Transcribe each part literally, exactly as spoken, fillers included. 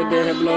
Ɓe heblo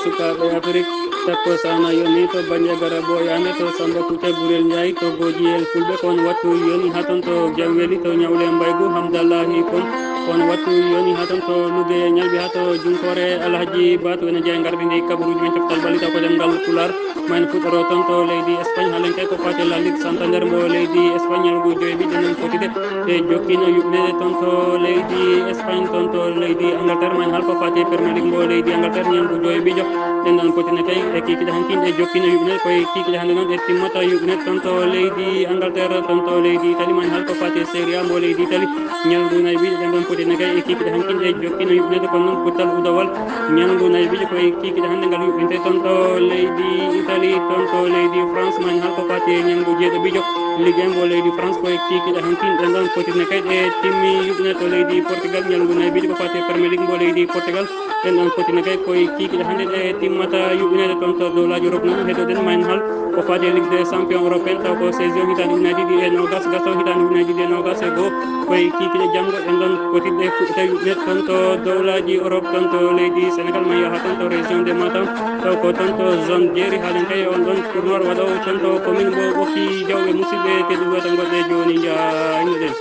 sukaaɓe Afrik, takko sana yoni to Bandiagara Boyande, to Samba Kouta Bourel Ndiaye, to Goji en Fulɓe, kon wattu yoni ha ton to Jamweli, to Ñawle Mbaygu Hamdallahi kon, kon wattu yoni ha ton to Luge Ñalbi, ha to Junkore Alhaji Batu ene jeya ngarɗi ndi kabaruji men coftal ballita ko ɗemngal Pulaar. Mayen fuɗɗoro ton to leydi Espagne, halen kay ko fati La Ligue Santander mbo leydi Espagne, ñalgu joyi ɓiɗɗo non fotide e jokkino yuɓɓinede ton to leydi Espagne, ton to leydi Angleterre. Mayen hal ko fati Premier League mbo leydi Angleterre, ñalgu joyi ɓiɗɗo. Ɗen ɗon potine kay e kikiɗe hankin e jokkino yuɓɓinede, koye kikiɗe hande noon e timmata yuɓɓinede ton to leydi Angleterre, ton to leydi Italie. Mayen hal ko fati Serie A mbo leydi Italie, ñalgu nayi ɓiɗɗo. Ɗen ɗon potine kay e kikiɗe hankin e jokkino yuɓɓinede, kono noon pottal udawal ñalngu nayi ɓiɗɗo koye kikiɗe hande ngal yuɓɓinte ton to leydi Italie, ton to leydi France. Mayen hal ko fati e ñalngu jeeɗo ɓiɗɗo Ligue un mbo leydi France koye kikiɗe hankin. Ɗen ɗon potine kay ɗe timmi yuɓɓine to leydi Portugal, ñalngu nayi ɓiɗɗo ko fati e Premier League mbo leydi Portugal. Ɗen ɗon potine kay koye kikiɗe hande ɗe timmata yuɓɓinede ton to dowlaji Europe noon. Heɗoɗen mayen hal ko fati e Ligue des Champions européen, taw ko saison hitaande ujunaaji ɗiɗi e nogas gaso hitaande ujunaaji ɗiɗi e nogas e goo. Koye kikiɗe janngo en ɗon potidde fuɗɗita yuɓɓinede ton to dowlaji Europe, ton to leydi Sénégal, ma yaha ton to région de Matam, taw ko ton to zone jeeri. Halen kay on ɗon tournoi waɗowo ton to commune mbo Ɓokki Jawɓe. Musidɓe tedduɓe, wata goɗɗe jooni njaaynoɗen.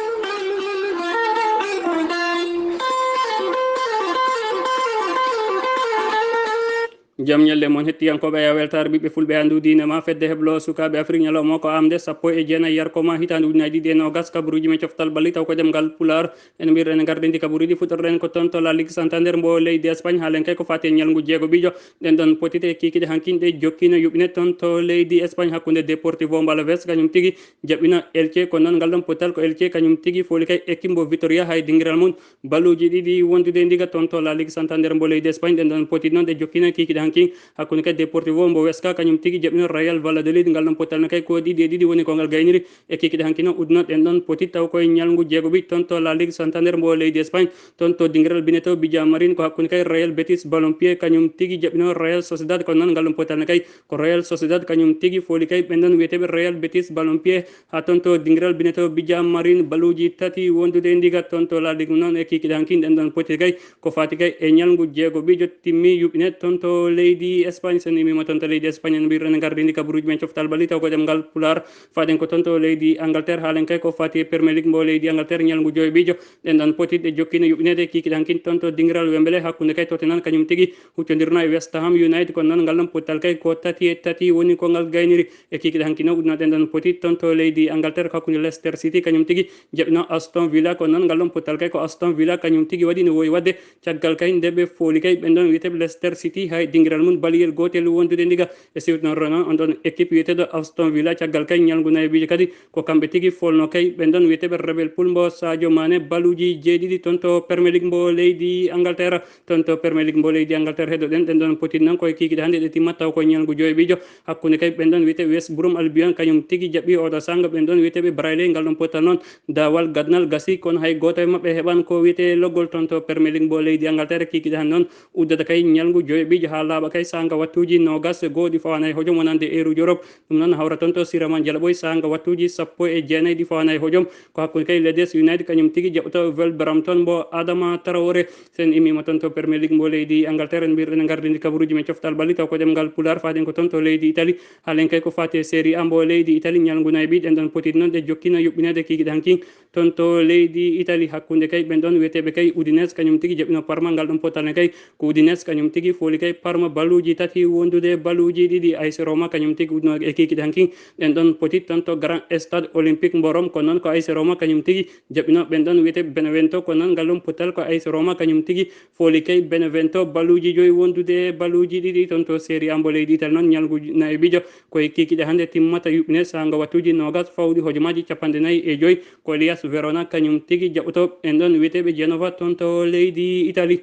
Jam ñalle mon hettiyankooɓe, a weltaare ɓiɓɓe fulɓe, anndu diine ma, fedde heblo sukaaɓe Afrik, ñalawma ko amde sappo e jeenayi yarko ma hitaande ujunaaji ɗiɗi e nogas, kabaruuji men coftal balli taw ko ɗemngal Pulaar. En mbiyre ene ngardi ndi kabaruuji, fuɗɗorɗen ko ton to La Ligue Santander mbo leydi Espagne, halen kay ko fati e ñalngu jeego ɓijo. Ɗen ɗon potite e kikiɗe hankin ɗe jokkino yuɓɓine ton to leydi Espagne hakkunde Deportivo Mbalaves kañum tigi jaɓɓino Elche, ko noon ngal ɗon pottal ko Elche kañum tigi fooli kay équipe mbo Vitoria hay dingiral mum balluuji ɗiɗi wondude ndiga ton to La Ligue Santander mbo leydi Espagne. Ɗen ɗon poti noon ɗe jokkino kikiɗe hankin hakkunde kay Deportivo mbo Huesca kañum tigi jaɓɓino Real Valladolid. Ngal ɗon pottal no kay ko ɗiɗi e ɗiɗi woni ko ngal gayniri e kikiɗe hankin o udduno. Ɗen ɗon poti taw koye ñalngu jeego ɓijo ton to La Ligue Santander mbo leydi Espagne, ton to dingiral bineto Villamarín ko hakkunde kay Real Betis Balompié kañum tigi jaɓɓino Real Sociedad. Ko noon ngal ɗon pottal no kay ko Real Sociedad kañum tigi fooli kay ɓen ɗon wiyeteeɓe Real Betis Balompié ha ton to dingiral bineto Villamarín balluuji tati wondude ndiga ton to La Ligue noon e kikiɗe hankin. Ɗen ɗon poti kay ko fati kay e ñalngu jeego ɓijo timmi yuɓɓine ton to leydi Espagne. So en immiima ton to leydi Espagne, en mbiyre ene ngardi ndi kabaruuji men coftal balli taw ko ɗemngal Pulaar. Faɗen ko ton to leydi Angleterre, halen kay ko fati e Premier League mbo leydi Angleterre, ñalngu joyi ɓijo. Ɗen ɗon potidde jokkino yuɓɓinede kikiɗe hankin ton to dingiral Wembley hakkunde kay Tottenham kañum tigi huccodirno e West Ham United. Ko noon ngal ɗon pottal kay ko tati e tati woni ko ngal gayniri e kikiɗe hankin o udduno. Ɗen ɗon poti ton to leydi Angleterre ko hakkunde Leicester City kañum tigi jaɓɓino Aston Villa. Ko noon ngal ɗon pottal kay ko Aston Villa kañum tigi waɗi no wowi waɗde caggal kay nde ɓe fooli kay ɓen ɗon wiyeteeɓe Leicester City hay dingiral mum baliyel gootel wondude ndiga e siwtino Ronan on ɗon équipe wiyeteeɗo Aston Villa. Caggal kay ñalngu nayi ɓijo kadi ko kamɓe tigi folno kay ɓen ɗon wiyeteeɓe Rebel Pool mbo Sadio Mané balluuji jeeɗiɗi ton to Premier League mbo leydi Angleterre. Ton to Premier League mbo leydi Angleterre heɗoɗen. Ɗen ɗon poti noon koye kikiɗe hande ɗe timmat taw koye ñalngu joyi ɓijo hakkunde kay ɓen ɗon wiyete West Brom Albion kañum tigi jaɓɓi oɗo sanga ɓen ɗon wiyeteeɓe Brayley. Ngal ɗon pottal noon dawal gadnal gasi kono hay gooto e maɓɓe heɓan ko wiyete loggol ton to Premier League mbo leydi Angleterre. Kikiɗe han noon uddata kay ñalngu joyi ɓijo ha laaɓa kay sanga wattuji nogas e goo ɗi fawana e hojom wonande heure uji Europe. Ɗum noon hawra ton to Siraman Jalaɓoy sanga wattuji sappo e jeenayi ɗi fawana e hojom. Ko hakkunde kay Leeds United kañum tigi jaɓɓoto Wolverhampton mbo Adama Traoré. So en immiima ton to Premier League mbo leydi Angleterre, en mbiyre ene ngardi ndi kabaruuji men coftal balli taw ko ɗemngal Pulaar. Faɗen ko ton to leydi Italie, halen kay ko fati e Serie A mbo leydi Italie. Ñalngu nayi ɓijo ɗen ɗon potiti noon ɗe jokkino yuɓɓineede kikiɗe hankin ton to leydi Italie, hakkunde kay ɓen ɗon wiyeteeɓe kay Udinese, kañum tigi jaɓɓino Parma. Ngal ɗon pottal ne kay ko Udinese kañum tigi fooli kay Parma balluuji tati wondude balluuji ɗiɗi. A S Roma kañum tigi udduno e kikiɗe hankin ɗen ɗon poti ton to Grand Stade Olympique mbo Rome, ko noon ko A S Roma kañum tigi jaɓɓino ɓen ɗon wiyete Benevento. Ko noon ngal ɗon pottal ko A S Roma kañum tigi fooli kay Benevento balluuji joyi wondude balluuji ɗiɗi ton to Serie A mbo leydi Italie. Noon ñalngu nayi ɓijo koye kikiɗe hannde timmata yuɓɓine saanga wattuuji noogas fawɗi hojomaaji capanɗe nayi e joyi. Ko Hellas Verona kañum tigi jaɓɓoto ɓen ɗon wiyeteeɓe Genova ton to leydi Italie.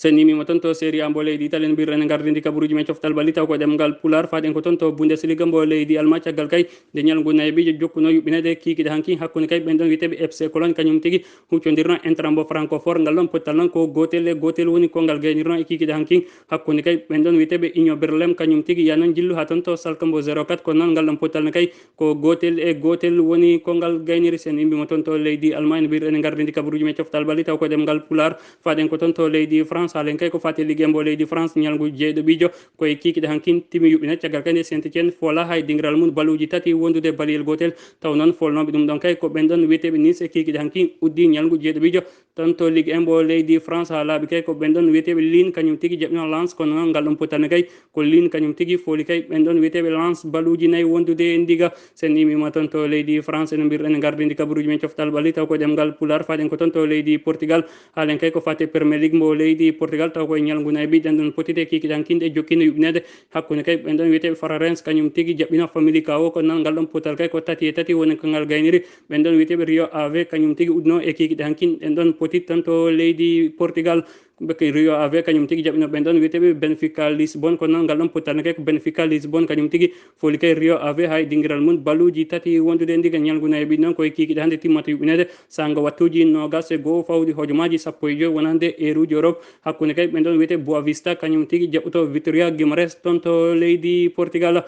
So en immiima ton to Serie A mbo leydi Italie, en mbiyre ene ngardi ndi kabaruuji men coftal balli taw ko ɗemngal Pulaar. Faɗen ko ton to Bundesliga mbo leydi Alma, caggal kay nde ñalngu nayi ɓijo jokkuno yuɓɓineede kikiɗe hankin hakkunde kay ɓen ɗon wiyeteeɓe F C Cologne kañum tigi huccondirno Eintracht mbo Francfort. Ngal ɗon pottal noon ko gootel e gootel woni ko ngal gaynirno e kikiɗe hankin hakkunde kay ɓen ɗon wiyeteeɓe Union Berlin kañum tigi yaha noon jillu haa ton to Schalke mbo zéro quatre. Ko noon ngal ɗon pottal ne kay ko gootel e gootel woni ko ngal gayniri. So en immiima ton to leydi Alma, en mbiyre ene ngardi ndi kabaruuji men coftal balli taw ko ɗemngal Pulaar. Faɗen ko ton to leydi France. Halen kay ko fati e Ligue un mbo leydi France, ñalngu jeeɗiɗo ɓiijo, ko e kiikiɗe hankin timi yuɓɓina. Caggal kay nde Saint-Étienne fola hay dingiral mum baluuji tati wondude baliyel gootel. Taw noon folnooɓe ɗum ɗon kay ko ɓen ɗon wiyeteeɓe Nice e kiikiɗe hankin uddi ñalngu jeeɗiɗo ɓiijo. Toon to Ligue un mbo leydi France haa laaɓi kay ko ɓen ɗon wiyeteeɓe Lille, kañum tigi jaɓɓino Lens, kono noon ngal ɗon potal ne kay ko Lille kañum tigi fooli kay ɓen ɗon wiyeteeɓe Lens baluuji nayi wondude e ndiga. Sen imima toon to leydi France, ene mbirɗen gardindi kabaruuji men coftal ɓalli, taw ko ɗemngal Pulaar, faɗen ko toon to leydi Portugal. Haalen kay ko fati e Premier League mbo leydi Portugal, taw ko e ñalngu nayi ɓiɗɗen ɗon potite kiikiɗe hankinɗe jokkino yuɓɓineede hakkunde kay ɓen ɗon wiyeteeɓe Farense, kañum tigi jaɓɓino Famalicão, kono noon ngal ɗon potal kay ko tati e tati woni ko ngal gayniri. Ɓen ɗon wiyeteeɓe Rio Ave, kañum tigi udno e kiikiɗe hankinɗen ɗon potit toon to leydi Portugal. Ɓe Rio Ave kañum tigi jaɓɓino ɓen ɗon wiyeteeɓe Benfica Lisbon, kono noon ngal ɗon potal ne kay ko Benfica Lisbon kañum tigi fooli kay Rio Ave hay dingiral mum baluuji tati wondude e ndiga. Ñalngu nayi ɓiɗɗen ɗon ko e kiikiɗe hannde timmata yuɓɓineede, sanga wattuuji noogas e goo fawdi hojomaaji sappo e joy wonande eeruuji Europe. Hakkunde kay ɓen ɗon wiyetee Boa Vista, kañum tigi jaɓɓoto Vitória Guimarães toon to leydi Portugal.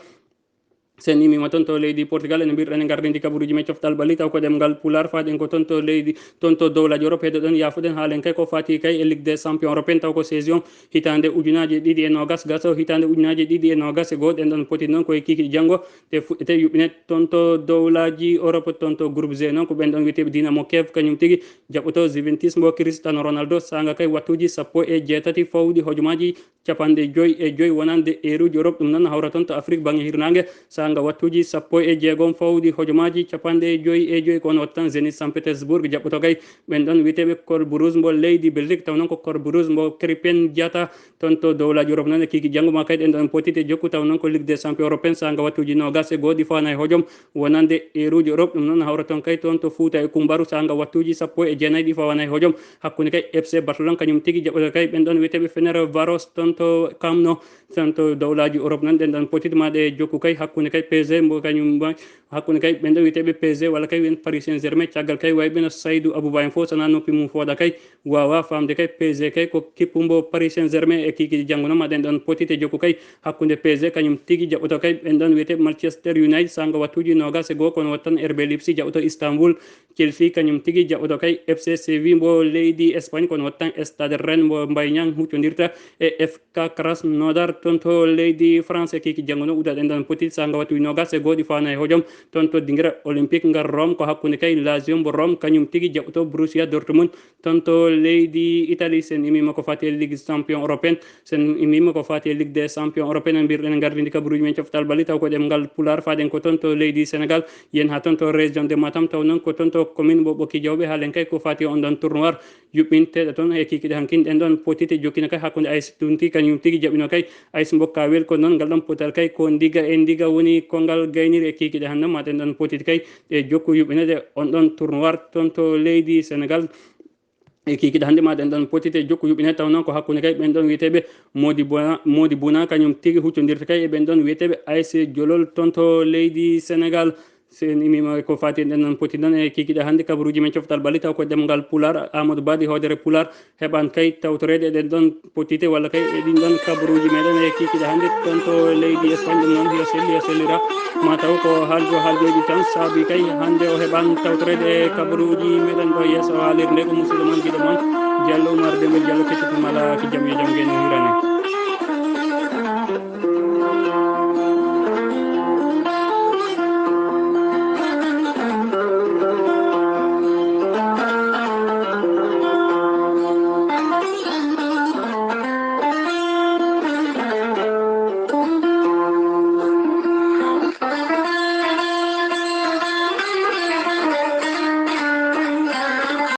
Sen imima toon to leydi Portugal, ene mbirɗen e gardindi kabaruuji men coftal ɓalli, taw ko ɗemngal Pulaar, faɗen ko toon to leydi, toon to dowlaaji Europe, heɗoɗen yaafuɗen haalen kay ko fati kay e Ligue des Champions européen, taw ko saison hitaande ujunaaji ɗiɗi e noogas gaso hitaande ujunaaji ɗiɗi e noogas e goo. Ɗen ɗon poti noon ko e kiikiɗe janngo, te fuɗɗete yuɓɓine toon to dowlaaji Europe, toon to groupe G noon ko ɓen ɗon wiyeteeɓe Dinamo Kiev, kañum tigi jaɓɓoto Juventus mbo Cristiano Ronaldo, sanga kay wattuuji sappo e jeetati fawɗi hojomaaji capanɗe joy e joy wonande eeruuji Europe. Ɗum noon hawra toon to Afrique baŋnge hirnaange, sanga wattuuji sappo e jeegom fawɗi hojomaaji capanɗe joy e joy, ko on wattan Zenit Saint Petersbourg jaɓɓoto kay ɓen ɗon wiyeteeɓe Club Rouge mbo leydi Belgique, taw noon ko Club Rouge mbo Krépin Diatta. Toon to dowlaaji Europe noon e kiiki janngo ma kay ɗen ɗon potite jokku, taw noon ko Ligue des Champions européen, sanga wattuuji noogas e goo ɗi fawnaay hojom wonande eeruuji Europe. Ɗum noon hawra toon kay toon to Fuuta e Kumbaru, sanga wattuuji sappo e jeenayi ɗi fawnaay hojom. Hakkunde kay F C Barcelone kañum tigi jaɓɓoto kay ɓen ɗon wiyeteeɓe Fenerbahçe toon to Camp Nou. Toon to dowlaaji Europe noon ɗen ɗon potite ma ɗe jokku kay hakkunde kay P S G mbo kañum mbo, hakkunde kay ɓen ɗon wiyeteeɓe P S G walla kay wiyen Paris Saint-Germain. Caggal kay wayɓe no Saydou Abouba en fof, so wonaa noppi mum fooɗa kay, waawa faamde kay P S G kay ko kippu mbo Paris Saint-Germain e kiiki janngo noon ma ɗen ɗon potite jokku kay hakkunde P S G kañum tigi jaɓɓoto kay ɓen ɗon wiyeteeɓe Manchester United, sanga wattuuji noogas e goo, kono wattan R B Leipzig jaɓɓoto Istanbul. Chelsea kañum tigi jaɓɓoto kay F C Séville mbo leydi Espagne, kono wattan Stade Rennes mbo Mbaye Niang huccondirta e F K Krasnodar toon to leydi France. Kiiki janngo no udaɗen ɗon potite sanga wattuuji noogas e goo ɗi fawnaay hojom toon to dingira Olympique ngar Rome, ko hakkunde kay Lazio mbo Rome kañum tigi jaɓɓoto Borussia Dortmund toon to leydi Italie. Sen imima ko fati e Ligue Champion européen, sen imima ko fati e Ligue des Champions européen, en mbirɗen gardindi kabaruuji men coftal ɓalli, taw ko ɗemngal Pulaar, faɗen ko toon to leydi Sénégal, yen ha toon to région de Matam, taw noon ko toon to commune mbo Ɓokki Jawɓe, haalen kay ko fati on ɗon tournoi yuɓɓinteeɗo toon e kiikiɗe hankin ɗen ɗon potite jokkino kay hakkunde A S Tunti kañum tigi jaɓɓino kay A S mbo Kawel, ko noon ngal ɗon potal kay ko ndiga e ndiga woni ko ngal gayniri e kiikiɗe hannde ma ɗen ɗon potite kay e jokku yuɓɓineede on ɗon tournoi toon to leydi Sénégal. E kiikiɗe hannde ma ɗen ɗon potite jokku yuɓɓineede, taw noon ko hakkunde kay ɓen ɗon wiyeteeɓe Modi Buna, Modi Buna kañum tigi huccondirta kay e ɓen ɗon wiyeteeɓe A S Jolol toon to leydi Sénégal. Sen imima ko fati e ɗen ɗon poti noon e kiikiɗe hannde kabaruuji men coftal ɓalli, taw ko ɗemngal Pulaar, Amadou Ba ɗi hoodere Pulaar heɓan kay tawtoreede e ɗen ɗon potite walla kay e ɗin ɗon kabaruuji meɗen e kiikiɗe hannde toon to leydi Espagne. Ɗum noon yo selli, yo sellira, ma taw ko haalgo haalgooji tan saabi kay hannde o heɓan tawtoreede e kabaruuji meɗen ɗo yeeso haalirde ko musidɗo mon, giɗo mon Diallo Oumar Demba Diallo, kecciti mala ki jam, yo jam ngeen hiirane.